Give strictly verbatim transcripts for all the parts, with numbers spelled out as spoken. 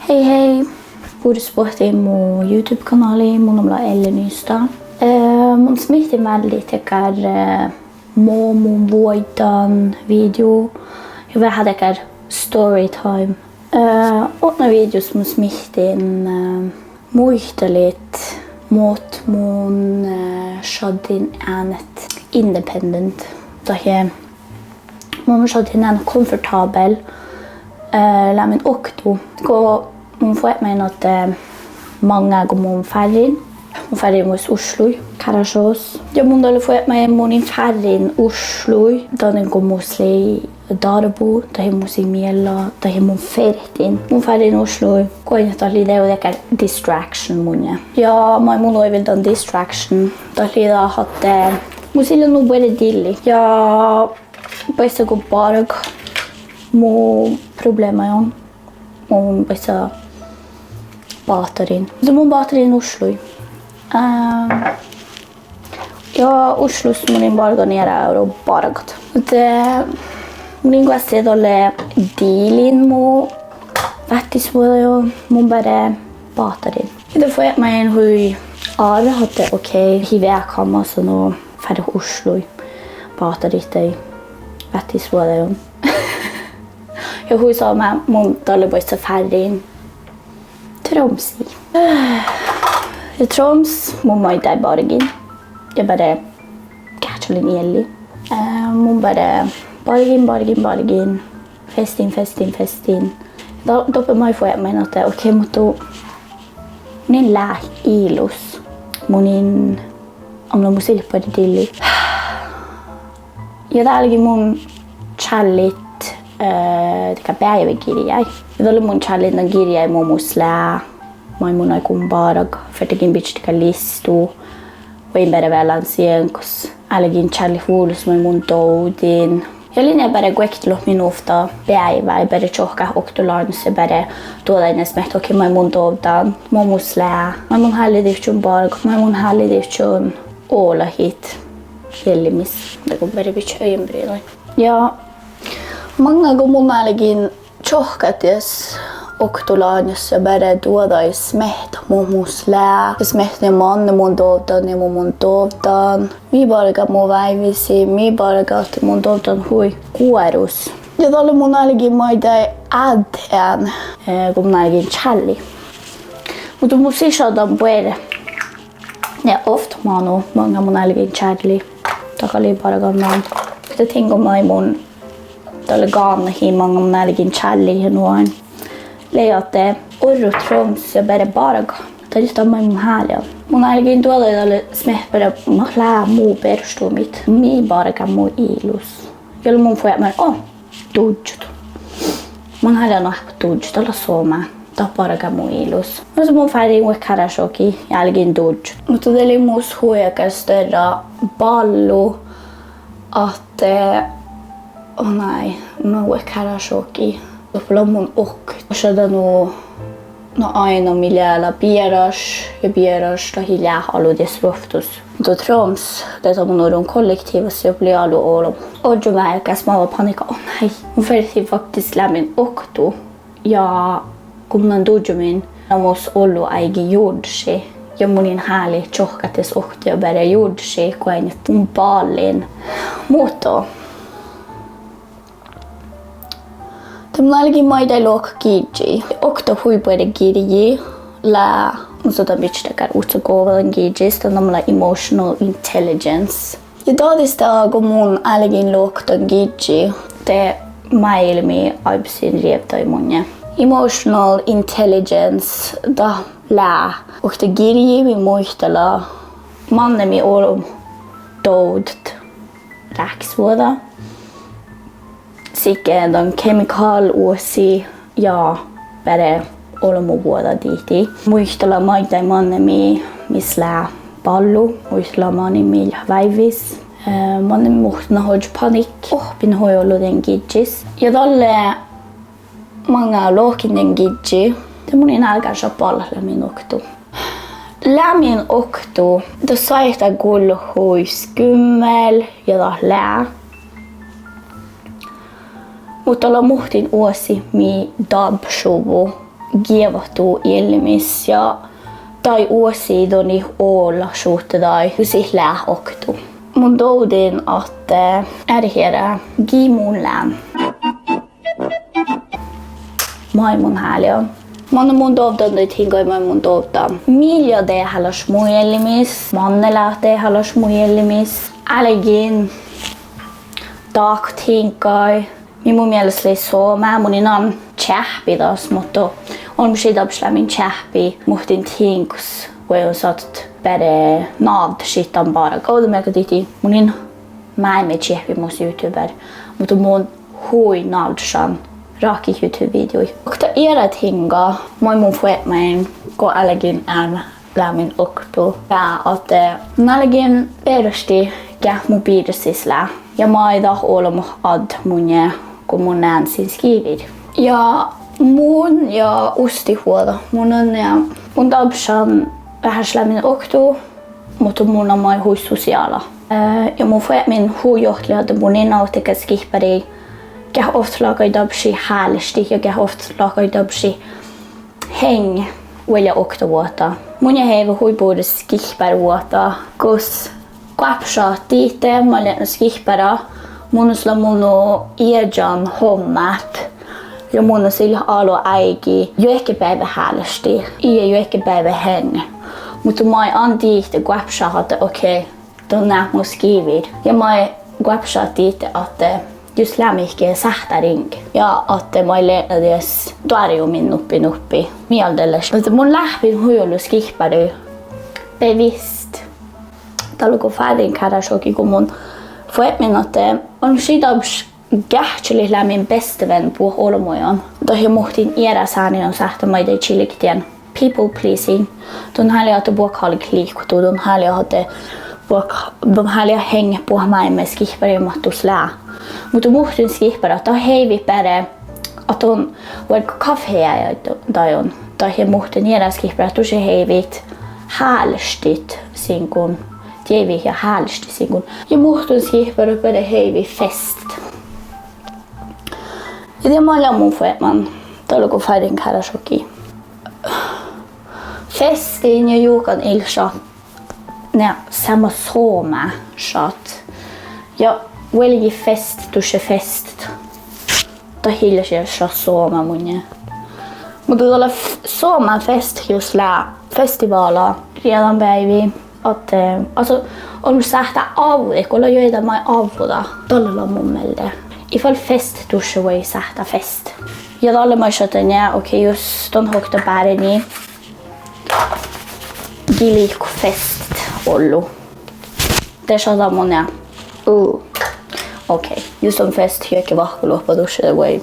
Hei, hei. Bures boahtin mu YouTube-kanálii, mu namma lea Elle Nystad. Eh, mun smihtten váldit dakkár, eh, mo mun vuoidan video ja veahá dakkár story time. Eh, otná videos mun smihtten, eh, muitalit mo mun, eh, šadden ánnet independent. Dahje mo mun šadden ánnet komfortabel, eh, leamen okto. Go mun fuobmájin ahte, eh, maŋŋá go mun fárrejin, mun fárrejin vuos Osloi, Kárášjogas. Ja mun dalle fuobmájin, mun in fárrejin Osloi, danne go mus lei dárbu, dahje mus lei miella, dahje mun ferten. Mun fárrejin Osloi, goainna dat lei dego dakkár distraction munnje. Ja maid mun oaivvildan distraction, dat lei dat ahte mus ii lean nu buorre dilli. Ja baicca go bargat mu probléhmaid, mun baicca báhtarin. Muhto mun báhtarin Osloi. Eh, ja Oslos mun in bargan eará eará bargat. Muhto, eh, mun in goassege dalle dealin mu váttisvuođain, mun beare báhtarin. Ja de fuobmájin hui árret ahte okei, ii veahkeha masa nu fárret Osloi báhtarit daid váttisvuođain. Ja hui somá mun dalle baicca fárrejin Tromsii. Ja Troms mun maiddái bargen. Ja beare geahččalin ealli. Eh, mun beare bargen, bargen, bargen. Festin, festin, festin. Da-, doppe maid fuobmájin ahte okei, muhto mun in leat ilus. Mun in, amno mus ii leat buorre dilli. Ja de álgen mun čállit, eh, dakkár beaivvegirjái. Ja dalle mun čállen dan girjái mo mus lea, maid mun áiggun bargat, fertejedjen bidjat dakkár listu, vuojen beare vealágan sieŋgas, álgen čállit vulos maid mun dovden. Ja lea beare guoktelogi min ovtta beaivvi, beare čohkkát okto lánnjus ja beare duođai smiehppat, okei, maid mun dovdan, mo mus lea, maid mun hállidivččen bargat, maid mun hállidivččen olahit eallimis. Dego beare bidjat øjenbrynaid. Ja maŋŋá go mun álgen čohkkát dies okto lánnjus ja beare duođai smiehppat mo mus lea, ja smiehppat manne mun dovdan ja mo mun dovdan, mii bargá mu váivvisiid, mii bargá ahte mun dovdan hui guorus. Ja dalle mun álgen maiddái ádden, eh, go mun álgen čállit. Muhto mus ii šaddan buorre. Ja ovtta mánu maŋŋá mun álgen čállit. Dat gal lei bargan dan. De diŋgga maid mun dalle gávnnahii maŋŋá mun álgen čállit ja nu ain, lei ahte orrut Troms ja beare bargat. Dat lei dat maid mun háliidan. Mun álgen duođai dalle smiehppat beare mat leat mu beroštumit, mii bargá mu ilus. Ja lea mun fuobmájin, oh, duddjot. Mun háliidan oahppat duddjot, dat lea somá, dat bargá mu ilus. No de mun fárrejin vuos Kárášjoga ja álgen duddjot. Muhto de lei mus hui dakkár stuorra bállu ahte, oh nai, mun lean vuos Kárášjoga. Doppe lea mun okta, šaddá nu, na, áidna mii lea bearaš ja bearaš, dat ii leat alu dies ruovttus. Muhto Troms, de dat mun orun kollektívas, doppe lei alu olbmot. Ožžon veaháš smávva panikka, oh nai, mun fertejin faktis leamen okto. Ja go mun lean duddjomin, na mus ollu áigi jurddašii. Ja mun in hálit čohkkát dies okto ja beare jurddašii, goainna mun bállin. Muhto de mun álgen maiddái lohkat gižžii. Okta hui buorre girji lea, mun son dan bidjat dakkár uhca gova dan gižžis, dan namma lea emotional intelligence. Ja dađistaga go mun álgen lohkat dan gižžii, de máilmmi áibbas rievdai munnje. Emotional intelligence, dat lea okta girji mii muitalii manne mii olbmot dovdet ráhkisvuođa, sihke dan kemikálloasii ja beare olbmovuođa dihtii. Muitalii maiddái manne mii, mis lea ballu, muitalii manne mii leat váivvis, eh, manne mii muhtimin ožžon panikka, oahppin hui ollu dan gižžis. Ja dalle maŋŋá lohken dan gižžii, de mun in álgán šat ballat leamen okto. Leamen okto, dat sáhttá gullat hui skummel ja dat lea. Muhto dat lea muhtin oasi mii dárbbašuvvo geavahtu eallimis ja daid oasi don it ola šuhte daid jus it leat okto. Mun dovden ahte erhiere gii mun lean. Maid mun háliidan. Manne mun dovdan daid hiŋggaid maid mun dovdan. Mii lea dehálaš mu eallimis, manne leat dehálaš mu eallimis. Álgen dahkat hiŋggaid mii mu mielas lei somá. Mun in lean čeahppi das, muhto olmmoš ii dárbbaš leat min čeahppi, muhtin diŋgos vuojan sáhtát beare návddašit dan bargat. Ovdamearkka dihte mun in máilmmi čeahppi mus YouTuber, muhto mun hui návddašan ráhkadit YouTube videoi. Okta eará diŋga maid mun fuobmájin go álgen eará leat min okto, lea ahte mun álgen beroštit geat mu birrasis lea ja maid dat olbmot addit munnje go mun lean sin skibir. Ja mun ja ustivuođa, mun lean, mun dárbbašan veaháš leat min okto, muhto mun lean maid hui sosiála. Eh, ja mun fuobmájin hui ohtli ahte mun in ovtta geat skihpárii, geat ovtta láhkai dárbbašit hálištit ja geat ovtta láhkai dárbbašit heŋŋet vuolja oktavuohta. Munnje heive hui bures skihpárvuohta gos goappašat dihte maid lean skihpára, mun lean, mun lean iežan hommát ja mun lean sil álo áigi juohke beaivve hálištit, ii juohke beaivve heŋŋet. Muhto maid an dihte goappašat ahte okei, don leat mu skibir. Ja maid goappašat dihte ahte jus leat mihkke sáhttá riŋ. Ja ahte maid leat dies doarjut min nuppi nuppi. Mii alde lea ahte mun láhpin hui ollu skihpára bevisst. Dál go fárrejin Kárášjogi go mun fuobmájin ahte olmmoš ii dárbbaš geahččalit leat min besteven buot olbmuin. Dahje muhtin eará sániin sáhttá maiddái čilget dien people pleasing. Don háliidan ahte buohkat galget liikot, don háliidan ahte buohk-, don háliidan heŋŋet buot máilmmi skihpáriin mat dus leat. Muhto muhtin skihpárat dat heivit beare ahte don vuolgga kaffi ja dain, dahje muhtin eará skihpárat dušše heivit hálištit singuin, deaivvit ja hálištit singuin. Ja muhtin skihpárat beare heivit festet. Ja die maid lean mun fuobmájin dál go fárrejin Kárášjogi. Festin ja juhkan ii leat šat, ne, seamma somá šat. Ja vuolgit festet dušše festet, dat ii leat šat somá munnje. Muhto dat lea f-, somá festet jus lea festivála, riegádanbeaivi. Ahte, eh, altså, olmmoš sáhttá ávvudit, go lea juoidá maid ávvuda. Dalle lea mu mielde ii fal festet dušše vuoi sáhttá festet. Ja dalle maid šat, ne, okei, jus don okta bárdni, gii liikot festet ollu, de šaddá mu, ne. Ú. Okei, jus don festet juohke vahkkoluohpá dušše vuoi.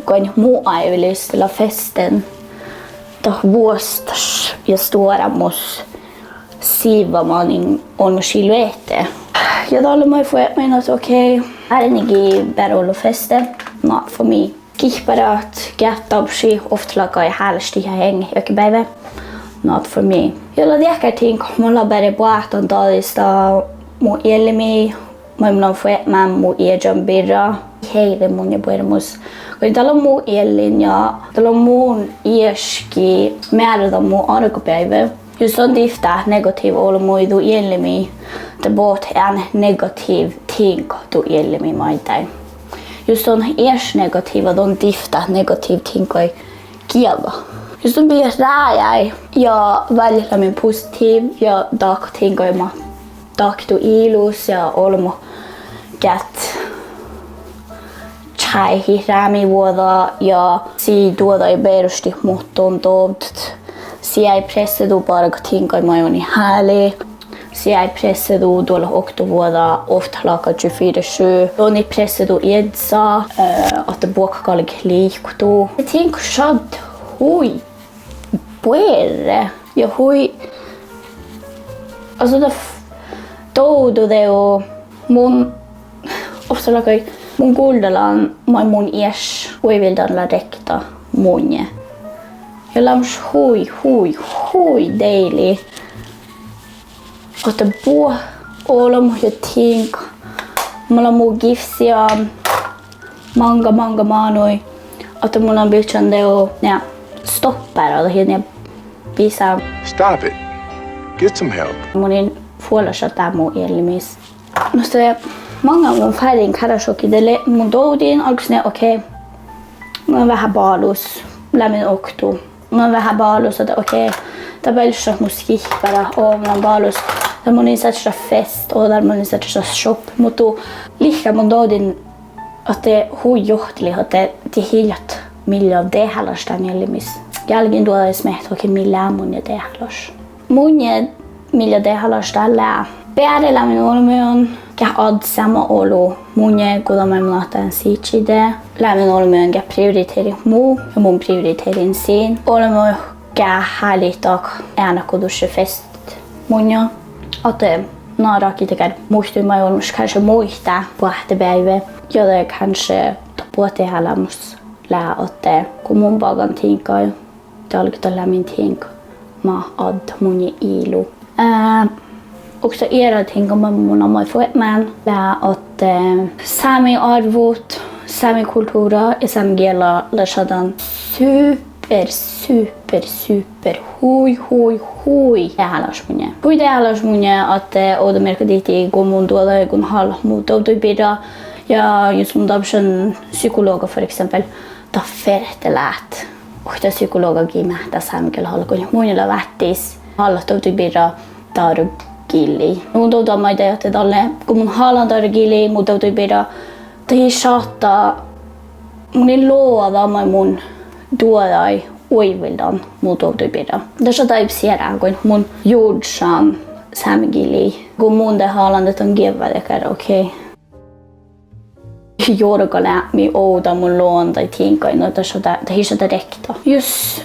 Goit mu áivi lea festejin dat vuosttaš ja stuorámus sivva manin olmmoš ii leat. Ja dalle maid fuobmájin ahte okei, bárdni gii beare ollu festet, not for me. Skihpárat geat dárbbašit ovtta láhkai hálištit ja heŋŋet juohke beaivve, not for me. Ja lea dehákkár diŋga mat lea beare boahtán dađistaga mu eallimi, maid mun lean fuobmájin mu iežan birra, heive munnje buoremus. Goit dat lea mu eallin ja dat lea mun ieški mearradan mu árgobeaivve. Jus don divttát negatiiva olbmuid du eallimi, de bohtet eanet negatiiva diŋga du eallimi maiddái. Jus don ieš negatiiva, don divttát negatiiva diŋggaid gieđa. Jus don bijat rájáid ja válljet leat min positiiva ja dahkat diŋggaid mat dahket du ilus ja olbmot geat čájehit rámivuođa ja sii duođai beroštit, muhto don dovdet, sii eai presse du bargat diŋggaid maid don it háli, sii eai presse du doallat oktavuođa ovtta láhkai tšufirešu, don it presse du ieža, eh, ahte buohkat galget liikot du. Diŋga šaddá hui buorre ja hui, altså, dat f-, dovddo dego mun, ovtta láhkai, mun guldalan maid mun ieš oaivvildan lea rievtta munnje. Ja leamaš hui, hui, hui deili ahte buot olbmot ja diŋgat mat leat mu givssegan máŋga, máŋga mánuid, ahte mun lean bidjan dego, ne, stoppára dahje nie bisa. Stop it. Get some help. Mun in fuolašat dát mu eallimis. Nu ahte maŋŋá mun fárrejin kárášjohkii, de lea mun dovddin álggos nie, okei, mun lean veahá balus, lean min okto. Mun lean veahá balus ahte okei, dat beare šat mu skihpára, oh, mun lean balus. Dál mun in sáhtášat fest, oh, dál mun in sáhtášat šoppat. Muhto liikká mun dovddin ahte hui johtilit ahte dat ii leat mii lea dehálaš dán eallimis. Álgen duođai smiehttat ahte mii lea munnje dehálaš. Munnje mii lea dehálaš dál lea beare leamen olbmuin geat addit seamma olu munnje go dat maid mun ahte sihkii de, leamen olbmuin geat prioriterit mu ja mun prioriterin sin olbmot, geat háliidit eanet go dušše fest munnje. Ahte na ráhkadit dakkár muittuid maid olmmoš kanskje muittá boahtte beaivvi. Ja de kanskje dat buot deháleamos lea ahte go mun bagan tiŋggaid, de álgá dat leat min tiŋgga mat addat munnje ilu. Eh, okta eará tiŋgga maid mun lean maid fuobmán lea ahte sámi árvvut, sámi kultuvra ja sámi giela lea šaddan super, super, super hui, hui, hui dehálaš munnje. Hui dehálaš munnje ahte ovdamearkka dihtii go mun duođai go mun hálat mu dovdduid birra, ja jus mun dárbbašan psykologa for eksempel, dat ferte leat okta psykologa gii máhttá sámegiela hállat. Go munnje lea váttis hálat dovdduid birra dárogillii. Mun dovddan maid ahte dalle go mun hálan dárogillii mu dovdduid birra, dat ii šatta, mun in loga maid mun duođai oaivvildan mu dovdduid birra. Dat šaddá áibbas eará go mun jurddašan sámegillii. Go mun de hálan de dan geavvá dakkár, okei, jorgaleapmi ovdal mun logan daid tiŋggaid, no dat šaddá, dat ii šaddá riekta. Jus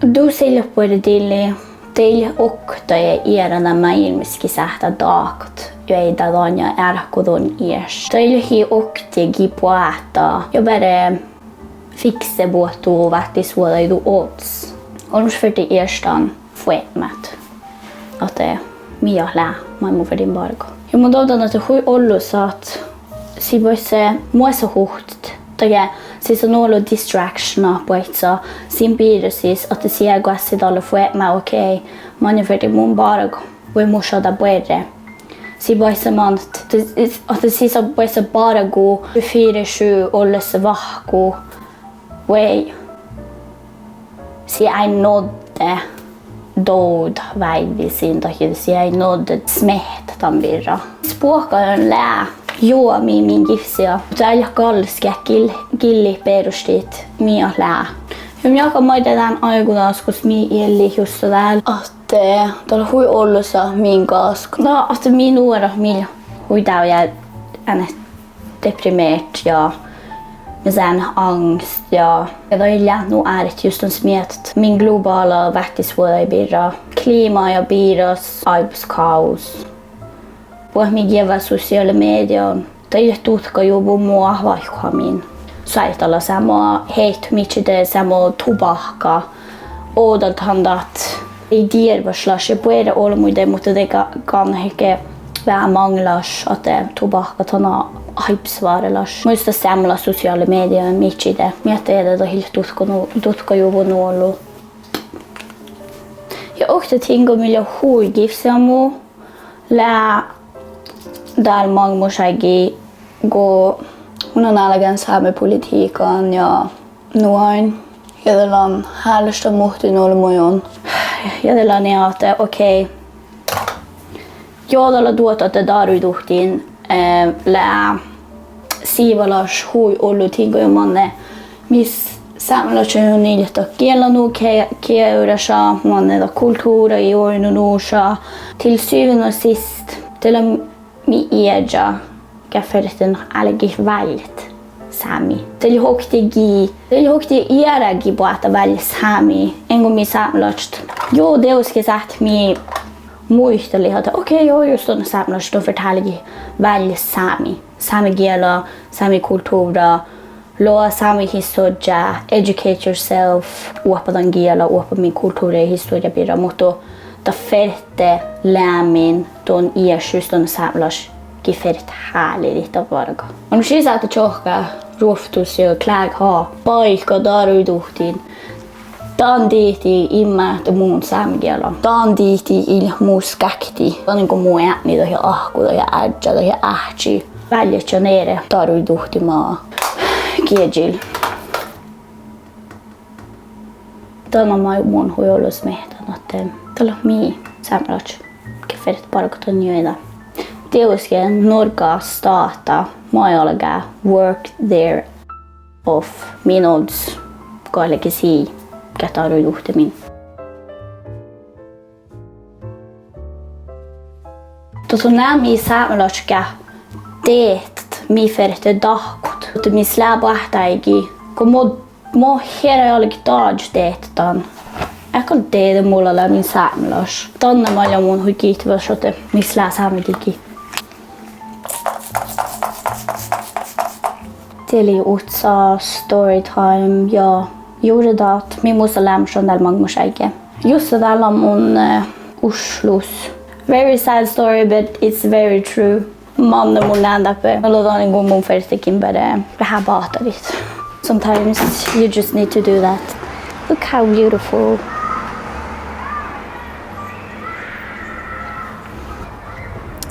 dus ii leat buorre dilli, dat ii leat okta eará dán máilmmis gii sáhttá dahkat juoidá dan ja earát go don ieš. Dat ii leat okta gii boahtá ja beare fiksebuot du váttisvuođaid du ođđas. Olmmoš fertii ieš dan fuobmát ahte mii lea maid mun ferten bargat. Ja mun dovddan ahte hui ollusat sii baicca muosahuhtet dahje sisa nu ollu distractiona baicca sin birrasis ahte sii eai goassege dalle fuobmá, okei, maŋŋá ferten mun bargat vai mus šaddá buorre. Sii baicca manat ahte sii baicca bargu fire sju ollesse vahku vai sii eai nohte dovdat váivvi sin dahje sii eai nohte smiehttat dan birra. Spuohkadan lea juoga mii min givssii, muhto eai leat gallegat gil-, gillit beroštit mii lea. Ja mun jáhkán maid dán áiggun dás gos mii eallit just dál ahte dat lea hui ollusat min gaskkas, na ahte mii nuorat mii hui dávjá eanet deprimert ja mii eanet angst ja, ja dat ii leat nu ártet just dan smiehttat min globála váttisvuođaid birra, kliima ja biraš áibbas kaos. Buot mii geavvá sosiála media, dat ii leat dutkajuvvo mu áhčči vaikko min. Sáhttá dal seamma heittot midjiide seamma tubáhkka. Ovdal han dat ii dearvvašlaš ja buorre olbmuide, muhto de ga-, gánnášedje veahá maŋŋelaš ahte tubáhkka han lea áibbasváralaš. Muhto seamma lea sosiála media midjiide. Mii ahte de dat ii leat dutka nu-, dutkajuvvo nu ollu. Ja okta tiŋgga mii lea hui givssejin mu lea dál maŋimuš áiggi go mun lean álgán sámepolitiikan ja nu ain. Ja dat lean hálaš dan muhtin olbmuin. Ja dat lea nie ahte okei, jo dat lea duot ahte dáruiduhttiin, eh, lea sivalaš hui ollu tiŋgga ja manne mis sápmelaččain ii leat dat giella nu ke-, kearaša, manne dat kultuvrra ii oaidno nuša. Til syvende og sidst dat lea mii ieža geat fertet álgit válljet sámi. Dat lea oktii gii, dat lea oktii eará gii boahtá válljet sámi, engo mii sápmelaččat. Jo, dieđusge sáhttet mii muitalit ahte okei, jo, jus don sápmelaččat don fertet álgit válljet sámi, sámegiela, sámi kultuvrra, loga sámi historjjá, educate yourself, oahppat dan giela, oahppat min kultuvrra ja historjjá birra, muhto dat ferte leamen don ieš jus don sápmelaččat gii fertet háliidit dan barga. Olmmoš ii sáhte čohkkát ruovttus ja kláget báika dáruiduhttiin. Dan dihtii in máhte mun sámegiela. Dan dihtii ii leat mus gákti. Danin go mu eadni dahje áhkku dahje áddjá dahje áhčči válljet ja eret daruiduhttima giežil. Dán maid mun hui olu smiehtan ahte dat lea mii sápmelaččat geat fertet bargat dan juoidá. Dieđusge Norgga stáhta maid galgá work their off min ovddas galge sii geat daruiduhttemin. Dahje son ná mii sápmelaččat geat dehtet mii fertet dahkkut ahte mis lea boahtá áigi go mo mo heará galget dážat dehtet dan. Eai gal dieđe, mulla lea min sápmelaš. Danne maid lea mun hui giitevaš ahte mis lea sámedigi. Dat lei uhca story time ja jure dat mii mus leat leamašan dál maŋimuš áigge. Jussa dál lean mun, eh, Oslos. Very sad story, but it's very true. Manne mun lean dáppe. Lea danin go mun fertejin beare veahá báhtarit. Sometimes you just need to do that. Look how beautiful.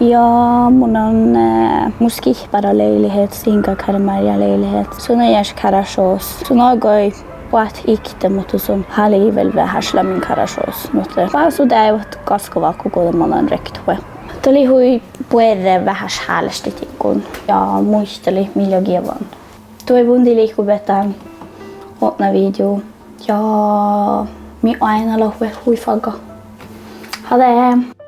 Ja mun lean, eh, mus gihpára leileheaddis, inga kármár ja leileheaddis. Son lea ieš Kárášjogas. Son áigái boahtit ikte, muhto son háliidii vel veaháš leat min Kárášjogas. Muhto básu deaivat gaskka váhku go de mannan riektet hui. Dat lei hui buorre veaháš háleaštit diŋgguin ja muitalit mii lea geavahit. Doaivvun dii liikobehtet dán otná video. Ja mii oaidná lohkat hui fága. Ha det.